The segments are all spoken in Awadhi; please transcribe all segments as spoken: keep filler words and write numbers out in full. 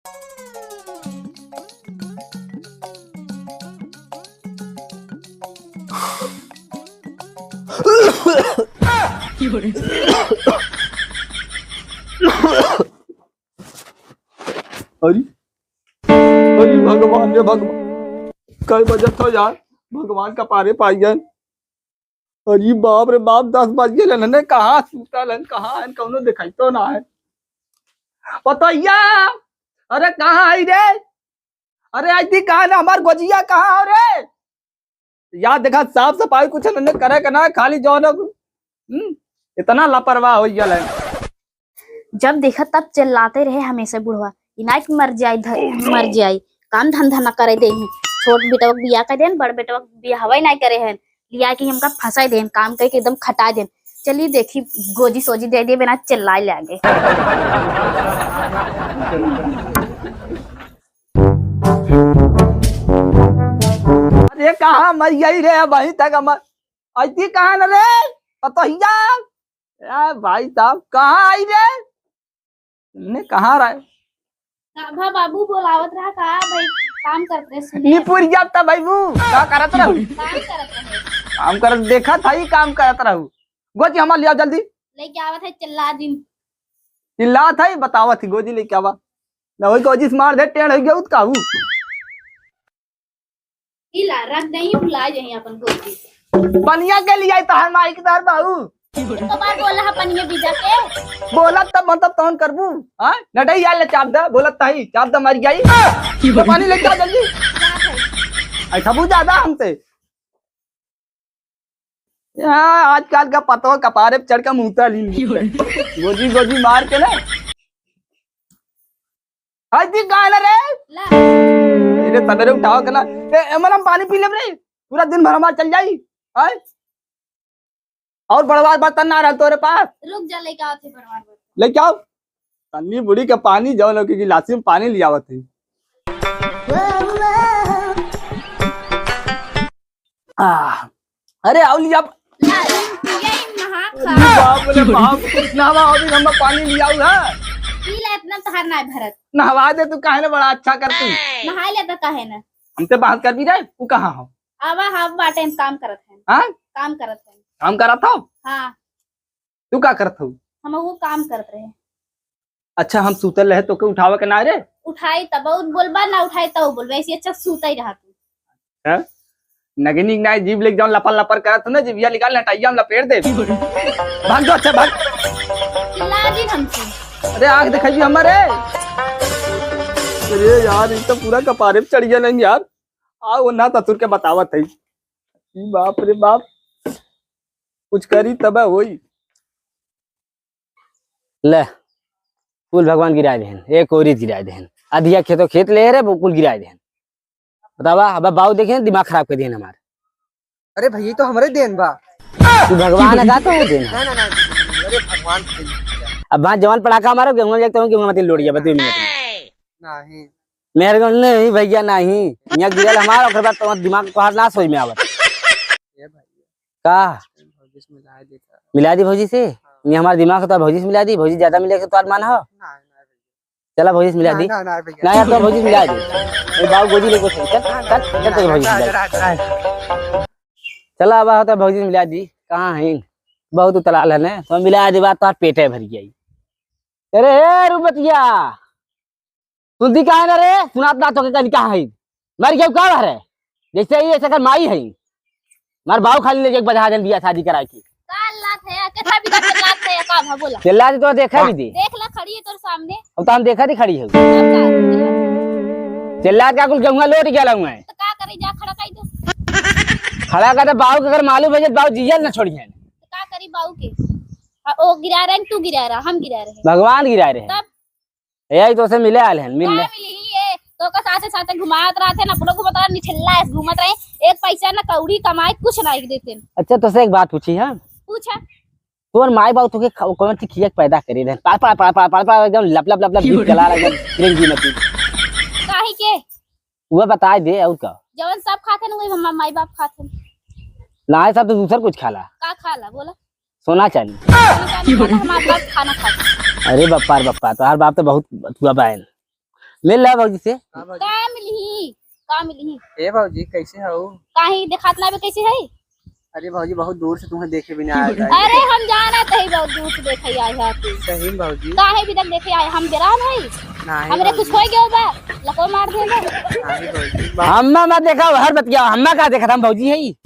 अरे, अरे भगवान रे भगवान, कई बजत हो यार, भगवान कपारे पाई गए। अरे बाप रे बाप, दस बज गए, नन्हे कहाँ सूतल हन, कहाँ हन, कौनो दिखाई तो ना है। पतोहिया, अरे कहाँ है रे? अरे आई थी कहाँ ना, हमार गोजिया कहाँ हो रे? यार देखा, साफ सफाई कुछ नन्हे करे के ना, खाली जौन, हम्म, इतना लापरवाह हो गया है। जब देखा तब चिल्लाते रहे हमेशा बुढ़वा, इनाक मर जाए, ध-, मर जाए, काम धंधा न करे दे। छोट बेटवा के बियाह कर देन, बड़ बेटवा के बियाहवा ही नहीं करे हैं, लिया के हमका फंसाई देन, काम करके एकदम खटा देन। चलिए देखी, गोजी सोजी दे दिए बिना चिल्लाए ले आगे। अरे कहाँ मर गई रे, अबहीं तक हमर अइती कहाँ न रे, पतोहिया? ए भाई साहब, कहाँ आई रे? ने कहाँ रहे? का भा बाबू बोलावत रहा का भाई, काम करत रहे सुने। निपुर जाता बाबू, का करत रहू? काम करत रहे। काम करत, देखत हई काम करत रहू। गोजी हमार लिया जल्दी। लेके आवत है चिल्ला दिन। चिल्लात है, बतावत ही गोजी लेके आवा। ना वही गोजी से मार दे, टेढ़ हो गया उत काहू। ई ला, रख दे, भुला जाई अपन गोजी। पनिया के लिए आई तहार माई के तहार बहू। एक बार बोला है पनिया बीजा के। बोलत तब मतलब तौन करबू, हाँ? नटई आल ले चाप दे, बोलत तही, चाप दे मर गई। तो पानी लेके आ जल्दी। ऐसा बुझ ज्यादा हमसे। यहाँ आजकल का पतवा कपारे पे चढ़ के मुँहता ली। गोजी, गोजी मार के ना। हाय दी गाय ना रे। ला। तेरे सवेरे उठाओ के ना। ए, ए, मलम पानी पी ले रे। पूरा दिन भर हमार चल जाई। हाय। और बड़वार बर्तन ना रह तोरे पास। रुक जा, लेके आओ थे बड़वार बर्तन। लेके आओ। तन्नी बुढ़ी के पानी, जौन लोग की गिलासी में पानी लियावत है। आ, अरे, आओ लिया। ला, ये नहा खा। अरे बाप रे बाप, नहवा अभी हम पानी लियाऊ है। पी ले, इतना तहार ना भरत। नहवा दे तू, काहे ना बड़ा अच्छा कर तू। नहाई ले तो काहे ना। हमसे बात कर भी रहे, तू कहाँ हो? आवा, हम बाटे, हम काम करत हैं। हाँ? काम करत हैं। काम करत हो? हाँ। तू का करत हो? हम वो काम करत रहे। अच्छा, हम सूतल रहे, तोके उठावे के ना रे? उठाई तब बोलबा, ना उठाई तब बोलबा, ऐसे अच्छा सूता ही रहा तू। हैं? नगिनी के नाई जीभ लेके जाऊं, लपर लपर करत हो ना, जीभिया निकाल, नटैया में लपेट दे। भाग जो, अच्छा, भाग। चिल्ला दिन हमसे। अरे, आँख दिखाई हमारे। अरे यार, ये तो पूरा कपारे पे चढ़ गया नहीं यार। आ, वो ना ससुर के बतावत है। ई बाप रे बाप, कुछ करी तब होई। ले, कुल भगवान गिराए देहन, एक ओरी गिराए देहन, अधिया खेतो खेत ले रे, कुल गिराए देहन। बतावा, अब बाऊ देखे, दिमाग खराब कर दिहन हमार। अरे भैया, तो हमरे देन बा। तू भगवान है का, तो है देन? ना, ना, ना, अरे भगवान के देन। अब वहाँ जवान पड़ाका मारो, गेहूं में जाके तो गेहूं मत लोड़िया, बतू मिनट में। नहीं। मेरे को नहीं भैया, नहीं। यहाँ गिरल हमार, ओकर बाद तुम्हार दिमाग तोहार ना सोच में आवत। ए भैया। का? भौजी से मिला देता। मिला दी भौजी से? हाँ। ये हमार दिमाग तो भौजी से मिला दी, भौजी ज्यादा मिले के तोहार मान हो? ना, ना भैया। चला भौजी से मिला ना, दी। ना, ना भैया। ना यार, तो भौजी से मिला दी। ए बाऊ गोदी लेके चल, चल, चल, चल, चल, भौजी से मिला दी। चला अब होता भौजी से मिला दी। कहाँ है? बहुत उतलाल है ने, तो मिला दी, बात तोहार पेटे भर गई। अरे ए रुपतिया, सुनती काहे ना रे? सुनात ना तोके कहीं कहाँ है? मर गया का रे? जैसे ही ऐसे कर माई है। मार बाऊ खाली लेके बजा देन बिया शादी करा के। का लात है? कैसा भी करके लात है? का भा बोला? चिल्ला दे तो देखा भी दे। देख ला, खड़ी है तोर सामने। अब तो हम देखा थी खड़ी है। अब का? चिल्ला का कुल गेहूं लोट गया हूं मैं। तो का करे, जा खड़ा कर दे। खड़ा कर दे, बाऊ के अगर मालूम है जब बाऊ जियल ना छोड़िए। तो का करी बाऊ के? हाँ, ओ गिरा रहे हैं, तू गिरा रहा, हम गिरा रहे हैं। भगवान गिरा रहे हैं। तब यही तो से मिले आल हैं, मिल का ले। मिली ये? तो का साथे साथे घुमात रहते ना, अपनो घुमात रहा, निठल्ला ऐसे घूमत रहे, एक पैसा ना कौड़ी कमाए, कुछ ना एक देते। अच्छा, तो से एक बात पूछी, हाँ? पूछा। तोर माई बाप तोके ख-, कौन सी खिया के पैदा करे रहे? पा, पा, पा, पा, पा, पा, एकदम लप, लप, लप, लप, क्यों? गीत चला रहा एकदम, फिर गीत में। काहे के? वो बताए दे, और का? जवन सब खाते ना, वही हमार माई बाप खाते हैं। ना, सब तो दूसर कुछ खाला। का खाला, बोला? सोना चांदी। सोना चांदी खाला, हमार बाप खाना खाता। अरे बप्पा रे बप्पा, तोहार बाप तो बहुत अथुआ बायन। मिल ला भौजी से। हाँ भौजी। का मिलही? का मिलही? ए भौजी, कैसे हऊ? काहे देखात ना बे, कैसे है? अरे भौजी, बहुत दूर से तुम्हें देखे बिना आ जाए। अरे हम जानत हई, बहुत दूर से देखे आए हैं तू। सही में भौजी। काहे अभी तक देखे आए? हम बेरान हई? नहीं हमरे भौजी। कुछ हो गयो बा? लको मार दे बा। नहीं भौजी। हम्मा मत देखा, हर बतिया हम्मा का देखत हम भौजी हई।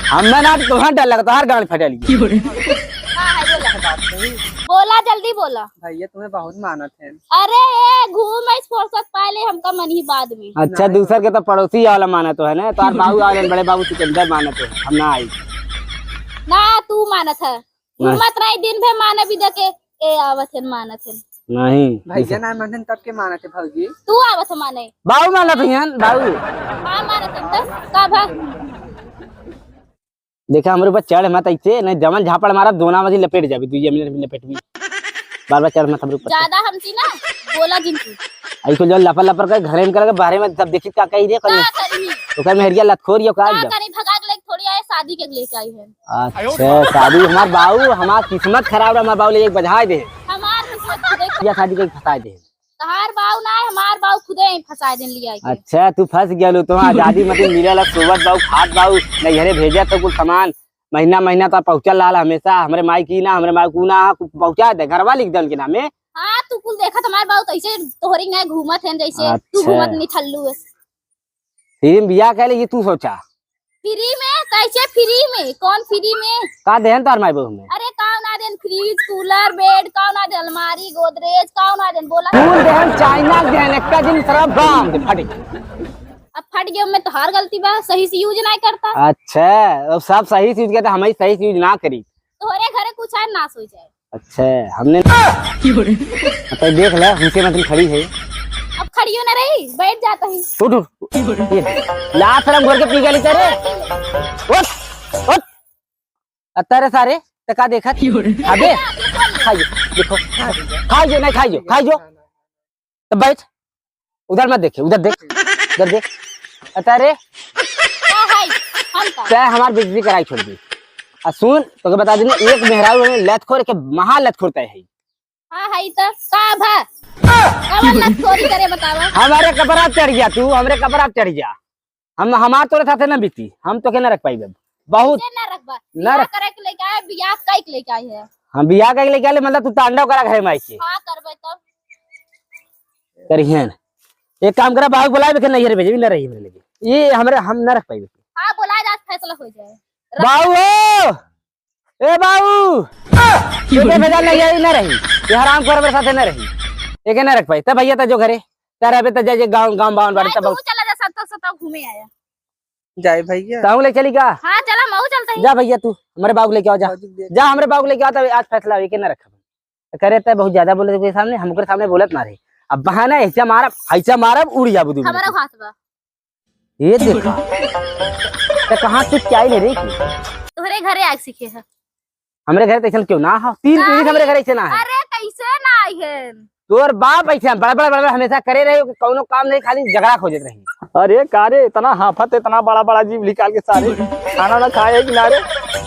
हम्मा ना तो तोहार डर लगता, हर गांड फटेली। का है बोला? बोला, जल्दी बोला। भैया तुम्हें बहुत मानत है। अरे ए घूम, इस फुर्सत पाए ले, हमका मन ही बाद में। अच्छा, नहीं। दूसर के तो पड़ोसी वाला मानत है ना, तोहार बाबू वाले बड़े बाबू सिकंदर मानत है, हम ना आई। ना तू मानत है, नहीं। घूमत रही दिन भर माने भी देखे, ए आवत है मानत है। नहीं, भैया ऐसे ना मानत तब के मानत है भौजी। तू आवत है माने। बाबू मानत है, बाबू। हाँ मानत है, तब का भा? देखा, हमरे ऊपर चढ़ मत ऐसे, नहीं जवन झापड़ मारा, दोना मजी लपेट जाबी, दुइया मिनट में लपेट में। बार बार चढ़ मत हमरे ऊपर। ज्यादा हमसी ना बोला जिन तू। आई को जो लपर लपर कर घरे में करके बाहरे में तब देखी का कही रे, का कहीं करी? ओकर मेहरिया लतखोर यो का का एकदम। करी, भगा के लेके थोड़ी आए, शादी के लेके आई है। अच्छा, शादी हमार बाऊ, हमार किस्मत खराब रहा, हमार बाऊ ले एक बजाए दे। हमार किस्मत खुदे या शादी के फंसाए दे। तहार बाऊ ना है, हमार बाऊ खुदे ही फंसा देन लिया के। अच्छा, तू फंस गया लो, तो आजादी मत मिले ला, सोवत बाऊ, खात बाऊ, नैहरे भेजे तो कुल सामान, महीना महीना तो पहुँचल लाल हमेशा, हमरे माई की ना, हमरे माई को ना, कुछ पहुँचा दे, घरवा लिख दे उनके नामे। हाँ, तू कुल देखत हमार बाऊ कैसे तोहरी ना घूमत हैं, जैसे तू अच्छा। घूमत निठल्लू है। फिर बियाह कर ले, ये तू सोचा। फ्री में? कैसे फ्री में? कौन फ्री में? का देहन तोहर माई बहू में? अरे काव ना देन, फ्रिज, कूलर, बेड, काव ना देन, अलमारी, गोदरेज, काव ना देन, बोला। कूल देहन, चाइना देहन, एक दिन सारा बाम दे फटी। अब फट गया, मैं तोहार गलती बा, सही से यूज ना करता। अच्छा, अब सब सही से यूज करता, हम ही सही से यूज ना करी। तोहरे घरे कुछ आए नाश हो जाए। अच्छा, हमने की बोले? तो देख ले, हमसे मतलब खड़ी है। अब खड़ियो ना रही, बैठ जाता ही। उठ, उठ। ये, लात शरम घर के पी गली तेरे। उठ, उठ। अतरे सारे, ते का देखत? की बोले? अबे, खाइयो, देखो, खाइयो, नहीं खाइयो, खाइयो। तो बैठ, उधर मत देखे, उधर देख, उधर देख। अतरे, का है? हम का? तै हमार बेइज्जती कराई छोड़ दी। आ सुन, तोके बता देनी, एक मेहरारू है लतखोर, एक महा लतखोर तै है। हाँ, है तो का भा? कवन लतखोरी करे बतावा? हमारे कपड़ा चढ़ गया तू, हमरे कपड़ा चढ़ गया। हम, हमार तोरे साथे ना बीती, हम तोके ना रख पाइबे। बहुत कैसे ना रखबा? ना बियाह रख- करे के लेके आए, बियाह कई के लेके आई है। हम बियाह कई के लेके आले, मतलब तू तांडव करा घरे में आइके। हाँ, करबे तब। करिहन। एक काम करा, बाबू बुलाए, बेखे नैहर भेजे, ना रही हमरे लगे। ये हमरे, हम ना रख पाइबे। हाँ, बुलाए, आज फैसला हो जाए। बाबू हो! ए बाबू! ये भेजा नहीं, ये ना रही। ये हराम खोर मेरे साथे ना रही। ये के ना रख पाई। तब भैया, तो जो घरे। तेरे अबे तो जा, जा, गाँव, गाँव बावन बाड़ी, भाई, तब तू चला जा, सत्ता, सत्ता घूमे आया। जाए भैया। ताऊ ले चली का? हाँ, चला, मऊ चलते ही। जा भैया, तू हमरे बाबू लेके आओ, जा। बाबू देख। जा, हमरे बाबू लेके आओ, तब आज फैसला होई कि ना रखब। करे, "तै बहुत ज्यादा बोले के सामने, हम ओकरे सामने बोलत ना रहे। अब बहाना ऐसा मारब, ऐसा मारब, उड़ जाबू दू मिनट हमारा में।" हाथ बा। ये देखा। ते कहाँ सीख के आई ले रे की? तोहरे घरे आके सीखे है। हमरे घरे तो ऐसन क्यों ना हो? तीन का पीढ़ी से हमरे है? घरे ऐसे ना है। अरे, कैसे ना आई है? तोर बाप ऐसे बड़ा, बड़ा, बड़ा, बड़ा हमेशा करे रहे कि कौनो काम नहीं, खाली झगड़ा खोजत रही। अरे का रे, इतना हाफत, इतना बड़ा, बड़ा जीभ निकाल के सारे खाना ना खाए कि ना रे?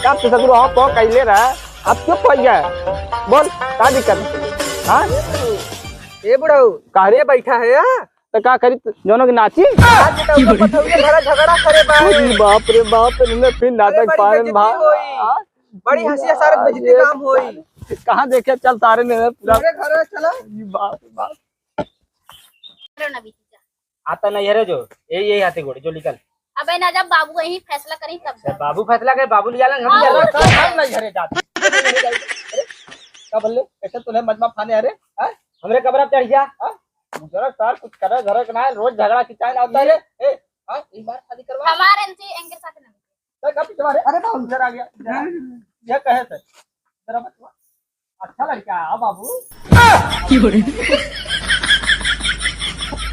का तो सगरो हम तो कैले रहा, अब चुप हो गया। बोल, का दिक्कत है? हाँ? ए बुढ़ऊ, का रे? ये बैठा है, हाँ? तो का करी, दोनों की नाची? आज तो की बोली? पतौरे घरा झगड़ा करे बा। अरे बाप रे बाप, इनमें फिर अरे नाटक बड़ी पारन बेइज्जती भा। होई। हाँ? बड़ी हंसी हंसारत बेइज्जती अरे काम होई। कहाँ देखे, चल तारे ने पूरा। अरे घरे चला। ई बाप रे बाप। अरे ना बीती जा। आता नहीं है रे जो, यही, यही हाथी घोड़े जो निकल। अबे ना, जब बाबू यही फैसला करी तब अच्छा, जा। बाबू फैसला करे, बाबू लिया ला, हम हाँ, लिया ला। और क्या? हम नहीं घरे जाते। अरे, का बोले? कैसे तूने मजमा फाने, अरे? हाँ? हमरे कमरा पे चढ़ जा। हाँ? जरा सार कुछ करे, घर के ना, रोज झगड़ा की चाहे ना होता है रे। ए, हाँ? एक बार शादी करवा। हमारे इनसे, इनके साथ नहीं। तो कब तुम्हारे? अरे, बाबू, इधर आ गया, इधर आ। ये कहे थे। जरा मत हुआ। अच्छा लड़का है, हाँ बाबू। की बोले?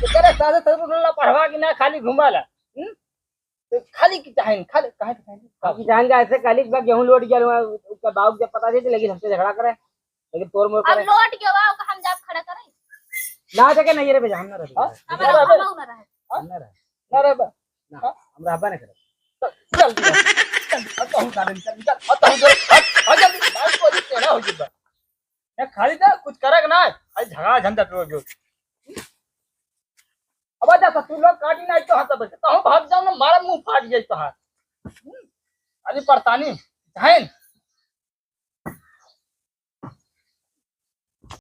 तेरे साथ तो पढ़वा की ना, खाली घुमा ला। हम्म? तो खाली की चाहे, खाली, काहे की चाहे? अब की चाहे का ऐसे काली बा, गेहूं लोट गया हुआ, उसका बाबू जब पता देते, लेकिन हमसे झगड़ा करे, लेकिन तोर मोर अब करे। लोट गया हुआ, ओका हम जाब खड़ा करे। ना देखे नहीं रे भैया, हम ना रहे। हाँ? हमारा अरे, अरे। हम ना रहे। हाँ? हम ना रहे। ना रहे बा। ना, हाँ? हम रहबा नहीं करे। चल, चल, चल, चल, अब तो हम सारे निकल, निकल, अब तो हम सारे, हट, हट जल्दी, बात को अभी तेरा हो गया। ए, खाली था, कुछ करे के ना, खाली झगड़ा झंझट हो गयो। अब जा, तू लोग काटी नाहीं तो हाँ सब, तो हम भाग जाओ ना, मारा मुँह फाट जाए तो हाँ। अरे परेशानी, जाइन।